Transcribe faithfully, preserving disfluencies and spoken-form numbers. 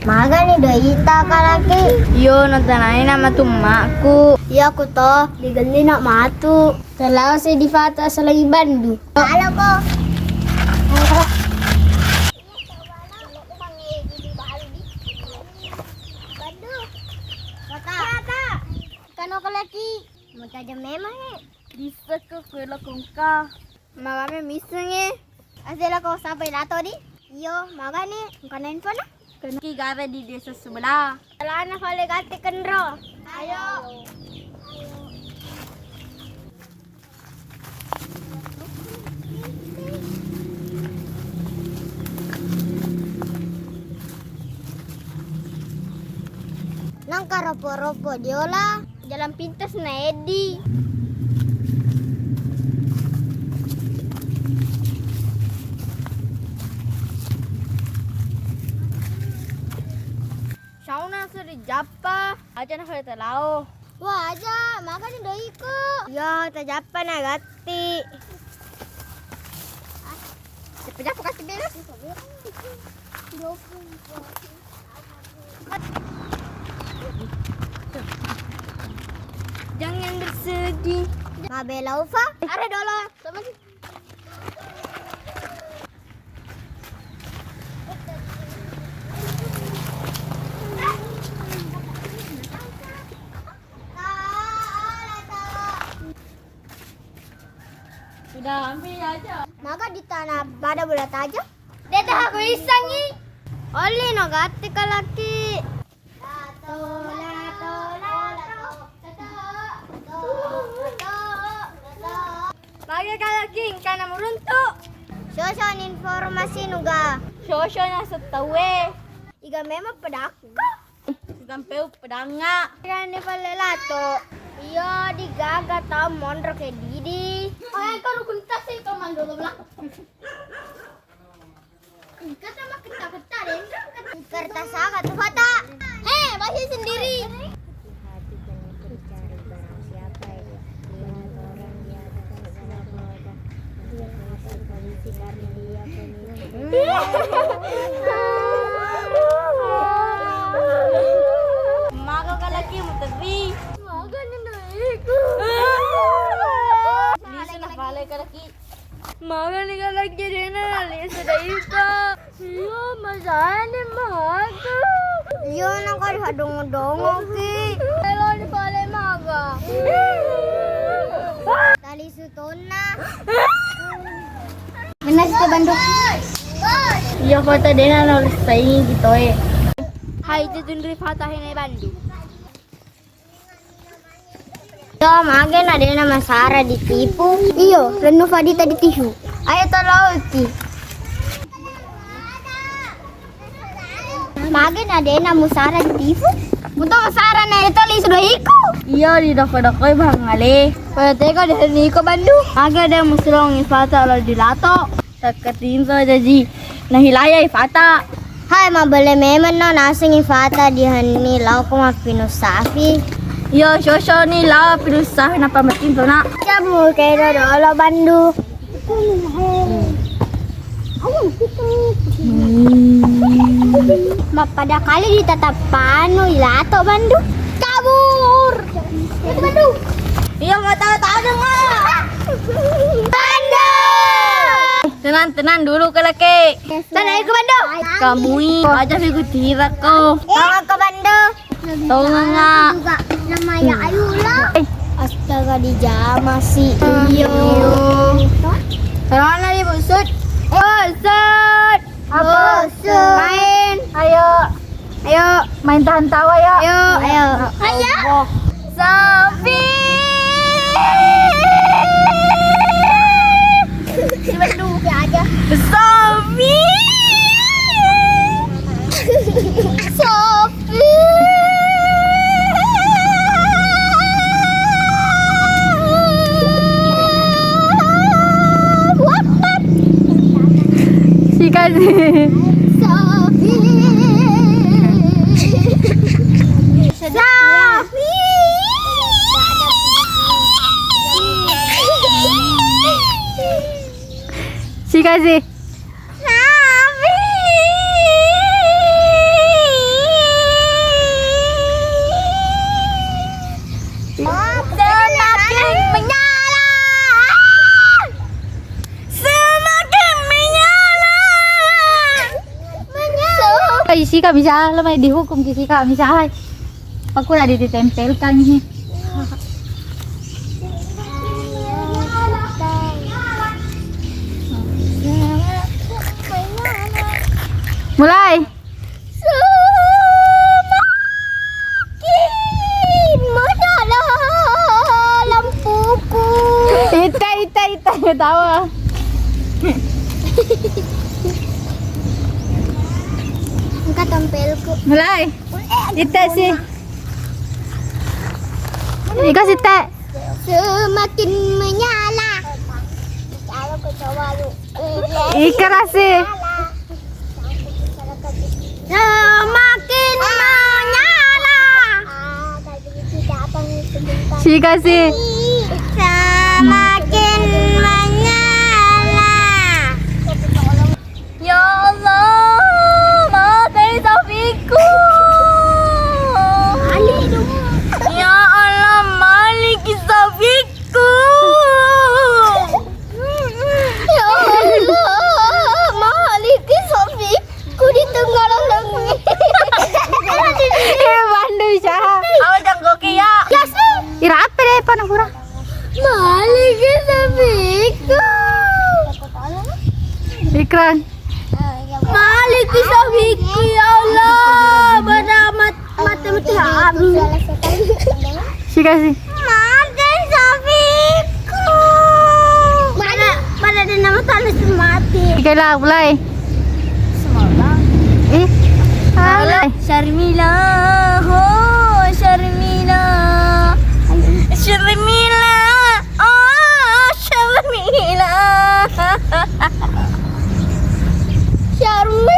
Magani doita kalaki? Iyo, natanai na matu emmakku. Iya, ku to, digelli na matu. Terlalu sedih Fata selagi bandu. Halo, ko. Kano kalaki? Mau tajam memang, eh. Bisa ke kue lokongka. Magame miseng e. Asela ko sampai lato di? Iyo, magani? Engkana info na? Kena ki gare di desa sebelah. Celana fale gati kenro. Ayo. Nangka ropo-ropo diola. Jalan pintas na eddi. Sauna suri jappa, aja na fale talao. Wah, aja, magani doiko. Yo, tajappa na gatti. Cepet-cepet kasih beres. Jangan bersedih. Mabela Ufa. Are dolo. Sama sih. Sudah ambil aja. Maka di tanah pada bola tajam. Dia tak aku isangi. Oli no gati kalaki. Lato, lato, lato, lato, lato, lato. Magi kalaki engkana muruntu. Soson informasi nuga. Soson asettaue. Iga memang pedakka. Gampeu pedanga. Kani palle lato. Iya, digaga tau monro ke didi. Oh, engka rukun tas itu mandolo belakang. Engka sama ketta-ketta, Rendra. Kertas apa tuh, Fata? Eh, masih sendiri. Hati-hati, jangan pergi cari barang siapa ya. Lihat orang di atas, coba. Dia pasti polisi karena dia penipu. Maga kalaki muterri. Maga ni doiku. Lisu na pale kalaki. Magani kalaki dena lisu doita. Iya, masani maga. Iya, nako dihadongo-dongoki. Elo di pale maga. Tali sutonna. Menas ke bandung. Iya, foto dena lo saingi gitu e. Hai, itu tundri foto hene bandung. Yo, mage na dena masara ditipu. Iyo, rennu fadita ditipu. Ayo tolauki. Mage na dena musara ditipu. Muto masara na itu lisu doiku. Iyo, didoko-dokoi bangale. Pada tega dena iko bandu. Mage de musulong ifata lo dilato. Takkatinro jaji nahilayai fata. Hai, mabele memeng no nasengi fata dihenni lao ko mappinussafi. Iyo, sosoni lao pinussafi nappa matinro na. Cabbu kero dolo bandu. Mappada kali ditatappanu ilato bandu. Kabur. Itu bandu. Iya, mau tahu-tahu dong, Mak. Bandung. Tenang, tenang dulu, Kalaki. Assalamualaikum, Bandung. Kamui aja figu tirak ko. Tolong ke Bandung. Tolong, Mak. Juga namanya Ayula. Astaga, dijama sih. Iyo. Tolong lagi, Busut. Busut. Apa? Main. Ayo. Ayo, main tahan tawa, yuk. Ayo. Ayo. Sofi. Coba dulu aja. Sofi. Cikasi. Safi. Safi. Cikasi. Safi. Semakin menyala. Semakin menyala. Menyala. Isi kami salah, mai dihukum ki si kami salah. Aku tadi ditempelkan ini. Mulai. Semakin menyala lampuku. Ita, ita, ita, ketawa. Engka tempelku. Mulai. Ita sih. Ika sih, Teh. Semakin menyala. Ikra sih. Semakin menyala. Sika sih. Semakin menyala. Ya Allah, mati safiku. Ya Allah, maliki safiku. Ya Allah, maliki safiku di tengah lolongi. Eh, bandui, Syaha. Awa janggoki ya. Ya sih. Ira apa deh, panah kurang? Maliki safiku. Ikran. Maliki safiku, ya Allah, pada mat-, mati, mati habis. Sika sih. Mati safiku. Pada, pada ada nama tanah mati. Oke lah, mulai. Semoga. Eh, halo. Syarmila, ho, Syarmila. Syarmila, oh, Syarmila. Syarmila.